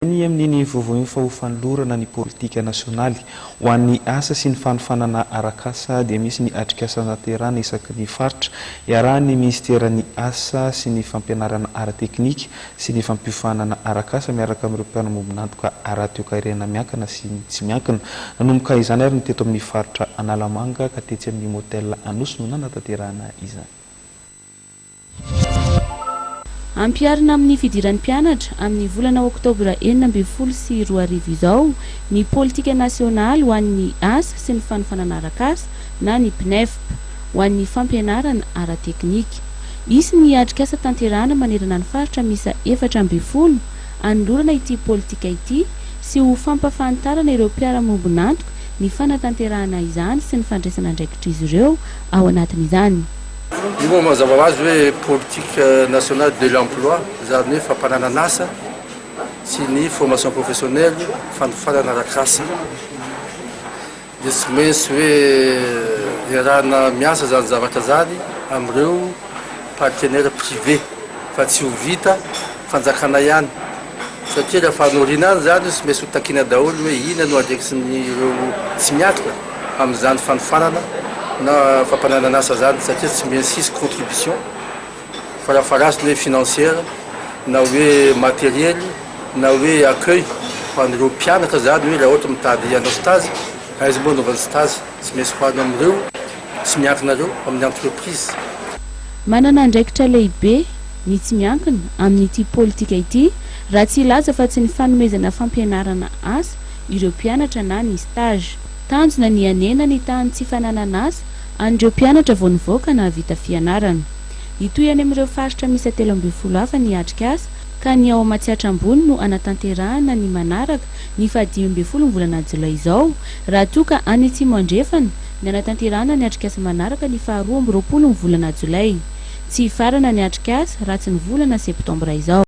Ny amin'iny vaovao iny fa ho fanolorana ny politika nasionaly ho an'ny asa sy ny fanofanana arak'asa dia misy ny atrikasa anaterana isaky ny faritra iarahan'ny minisiteran'ny asa sy ny fampianarana ara-teknika sy ny fampiofanana arak'asa miaraka amin'ireo mpiara-miombon'antoka ara-toekarena miankina sy ny tsy miankina. Nanomboka izany ary ny teto amin'ny faritra Analamanga ka tetsy amin'ny Motel Anosy no nanatanterahana izany. Ampiharina amin'ny fidiran'ny mpianatra amin'ny volana oktobra 2016 izao ny politika nasionaly ho an'ny asa sy ny fanofanana arak'asa na ny PNEFP ho an'ny fampianarana ara-teknika. Hisy ny atrikasa tanterahana manerana ny faritra miisa 14 hanolorana ity politika ity sy ho fampahafantarana ireo mpiara-miombon'antoka ny fanatanterahana izany sy ny fandraisana andraikitr'izy ireo ao anatin'izany. Io moa mazava ho azy hoe politique nationale de l'emploi, izany hoe fampananan'asa sy ny formation professionnelle, fanofanana arak'asa. Dia tsy maintsy hoe iarahana miasa izany zavatra izany amin'ireo partenaires privés fa tsy ho vita fanjakana ihany satria rehefa any aoriana any izany tsy maintsy ho takiana daholo hoe inona no andraikitrin'ireo tsy miankina amin'izany fanofanana na fampananan'asa izany satria tsy maintsy hisy contribution farafaharasiny hoe financière na hoe matériel na hoe accueil ho an'ireo mpianatra izany hoe raha ohatra mitady hanao stage aiza moa anaovany stage tsy maintsy ho any amin'ireo tsy miankina ireo amin'ny entreprise. Manana andraikitra lehibe ny tsy miankina amin'ity politika ity raha tsy hilaza fa tsy ny fanomezana fampianarana asa ireo mpianatra na ny stage. Tanjona ny hanena ny tahan'ny tsy fananan'asa an'ireo mpianatra vao nivoaka nahavita fianarana. Hitohy any amin'ireo faritra miisa 13 hafa ny atrikasa ka ny ao Matsiatra Ambony no hanatanterahana ny manaraka ny faha-15 ny volana jolay izao raha toa ka any Atsimo Andrefana ny hanatanterahana ny atrikasa manaraka ny faha-22 ny volana jolay. Tsy hifarana ny atrikasa raha tsy ny volana septambra izao.